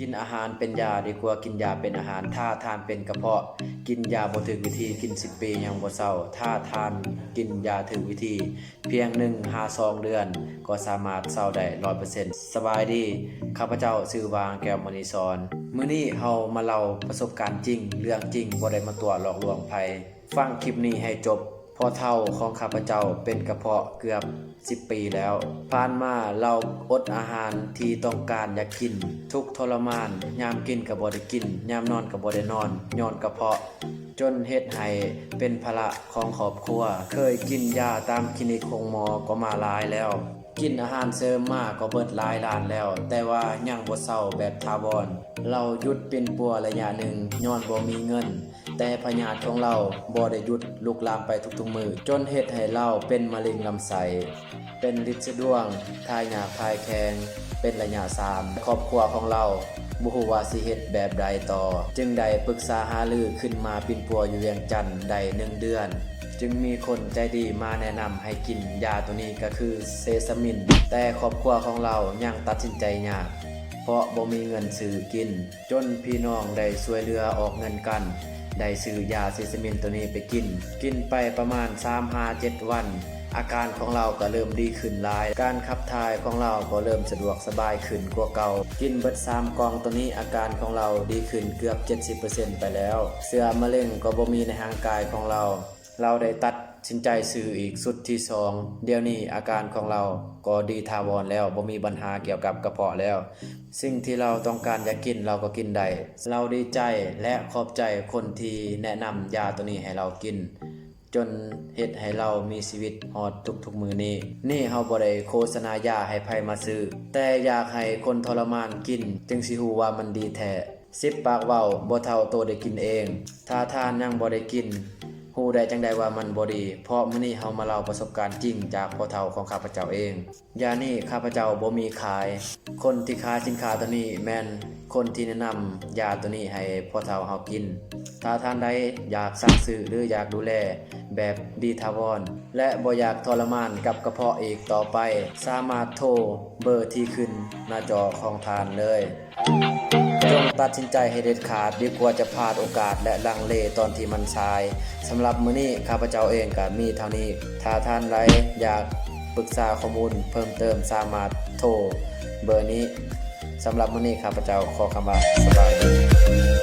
ກິນອາຫານເປັນຢາດີກວ່າກິນຢາເປັນອາຫານ. ຖ້າທ່ານເປັນກະເພາະ, ກິນຢາບໍ່ຖືກວິທີ, ກິນສິບປີຍັງບໍ່ເຊົາ. ຖ້າທ່ານກິນຢາຖືກວິທີ, ພຽງໜຶ່ງຫາສອງເດືອນກໍສາມາດເຊົາໄດ້ຮ້ອຍເປີເຊັນ. ສະບາຍດີ, ຂ້າພະເຈົ້າຊື່ວ່າ ແກ້ວມະນີສອນ. ມື້ນີ້ເຮົາມາເລົ່າປະສົບການຈິງ, ເລື່ອງຈິງ, ບໍ່ໄດ້ມາຕົວະຫຼອກລວງໃຜ. ຟັງຄລິບນີ້ໃຫ້ຈົບ. ພໍ່ເຖົ້າຂອງຂ້າພະເຈົ້າເປັນກະເພາະເກືອບສິບປີແລ້ວ. ຜ່ານມາລາວອົດອາຫານທີ່ຕ້ອງການຢາກກິນ, ທຸກທໍລະມານ, ຍາມກິນກໍບໍ່ໄດ້ກິນ, ຍາມນອນກໍບໍ່ໄດ້ນອນ, ຍ້ອນກະເພາະ, ຈົນເຮັດໃຫ້ເປັນພາລະຂອງຄອບຄົວ. ເຄີຍກິນຢາຕາມຄລີນິກໂຮງໝໍກໍມາຫຼາຍແລ້ວ, ກິນອາຫານເສີມມາກໍເບິດຫຼາຍລ້ານແລ້ວ, ແຕ່ວ່າຍັງບໍ່ເຊົາແບບຖາວອນ. ລາວຢຸດປິ່ນປົວໄລຍະໜຶ່ງຍ້ອນບໍ່ມີເງິນ, ແຕ່ພະຍາດຂອງລາວບໍ່ໄດ້ຢຸດລຸກລາມໄປທຸກໆມື້, ຈົນເຮັດໃຫ້ລາວເປັນມະເຮັງລຳໄສ້, ເປັນລິດສະດວງ, ຖ່າຍຍາກຖ່າຍແຂງເປັນໄລຍະສາມ. ຄອບຄົວຂອງລາວບໍ່ຮູ້ວ່າຊິເຮັດແບບໃດຕໍ່, ຈຶ່ງໄດ້ປຶກສາຫາລືຂຶ້ນມາປິ່ນປົວຢູ່ວຽງຈັນໄດ້ໜຶ່ງເດືອນ, ຈຶ່ງມີຄົນໃຈດີມາແນະນຳໃຫ້ກິນຢາໂຕນີ້ ກໍຄືເຊຊາມິນ. ແຕ່ຄອບຄົວຂອງລາວຍັງຕັດສິນໃຈຍາກ ເພາະບໍ່ມີເງິນຊື້ກິນ. ຈົນພີ່ນ້ອງໄດ້ຊ່ວຍເຫຼືອອອກເງິນກັນ, ໄດ້ຊື້ຢາເຊຊາມິນໂຕນີ້ໄປກິນ. ກິນໄປປະມານສາມຫາເຈັດວັນ, ອາການຂອງລາວກໍເລີ່ມດີຂຶ້ນຫຼາຍ, ການຂັບຖ່າຍຂອງລາວກໍເລີ່ມສະດວກສະບາຍຂຶ້ນກວ່າເກົ່າ. ກິນເບິດສາມກ່ອງໂຕນີ້, ອາການຂອງລາວດີຂຶ້ນເກືອບເຈັດສິບເປີເຊັນໄປແລ້ວ. ເຊື້ອມະເຮັງກໍບໍ່ມີໃນຮ່າງກາຍຂອງລາວ. ລາວໄດ້ຕັດສິນໃຈຊື້ອີກຊຸດທີສອງ. ດຽວນີ້ອາການຂອງລາວກໍດີຖາວອນແລ້ວ, ບໍ່ມີບັນຫາກ່ຽວກັບກະເພາະແລ້ວ. ສິ່ງທີ່ລາວຕ້ອງການຢາກກິນ, ລາວກໍກິນໄດ້. ລາວດີໃຈ ແລະ ຂອບໃຈຄົນທີ່ແນະນຳຢາໂຕນີ້ໃຫ້ລາວກິນ, ຈົນເຮັດໃຫ້ລາວມີຊີວິດຮອດທຸກໆມື້ນີ້. ນີ້ເຮົາບໍ່ໄດ້ໂຄສະນາຢາໃຫ້ໃຜມາຊື້, ແຕ່ຢາກໃຫ້ຄົນທໍລະມານກິນ, ຈຶ່ງຊິຮູ້ວ່າມັນດີແທ້. ສິບປາກເວົ້າ, ບໍ່ເທົ່າໂຕໄດ້ກິນເອງ. ຖ້າທ່ານຍັງບໍ່ໄດ້ກິນ, ຮູ້ໄດ້ຈັ່ງໃດວ່າມັນບໍ່ດີ? ເພາະມື້ນີ້ເຮົາມາເລົ່າປະສົບການຈິງຈາກພໍ່ເຖົ້າຂອງຂ້າພະເຈົ້າເອງ. ຢານີ້ຂ້າພະເຈົ້າບໍ່ມີຂາຍ. ຄົນທີ່ຂາຍສິນຄ້າໂຕນີ້ແມ່ນຄົນທີ່ແນະນຳຢາໂຕນີ້ໃຫ້ພໍ່ເຖົ້າເຮົາກິນ. ຖ້າທ່ານໃດຢາກສັ່ງຊື້ ຫຼື ຢາກດູແລແບບດີຖາວອນ ແລະ ບໍ່ຢາກທໍລະມານກັບກະເພາະອີກຕໍ່ໄປ, ສາມາດໂທເບີທີ່ຂຶ້ນໜ້າຈໍຂອງທ່ານເລີຍ. ຈົ່ງຕັດສິນໃຈໃຫ້ເດັດຂາດ ດີກວ່າຈະພາດໂອກາດ ແລະ ລັງເລຕອນທີ່ມັນສາຍ. ສຳລັບມື້ນີ້ ຂ້າພະເຈົ້າເອງກະມີເທົ່ານີ້. ຖ້າທ່ານໃດຢາກປຶກສາຂໍ້ມູນເພີ່ມເຕີມ ສາມາດໂທເບີນີ້. ສຳລັບມື້ນີ້ ຂ້າພະເຈົ້າຂໍຄຳວ່າ ສະບາຍດີ.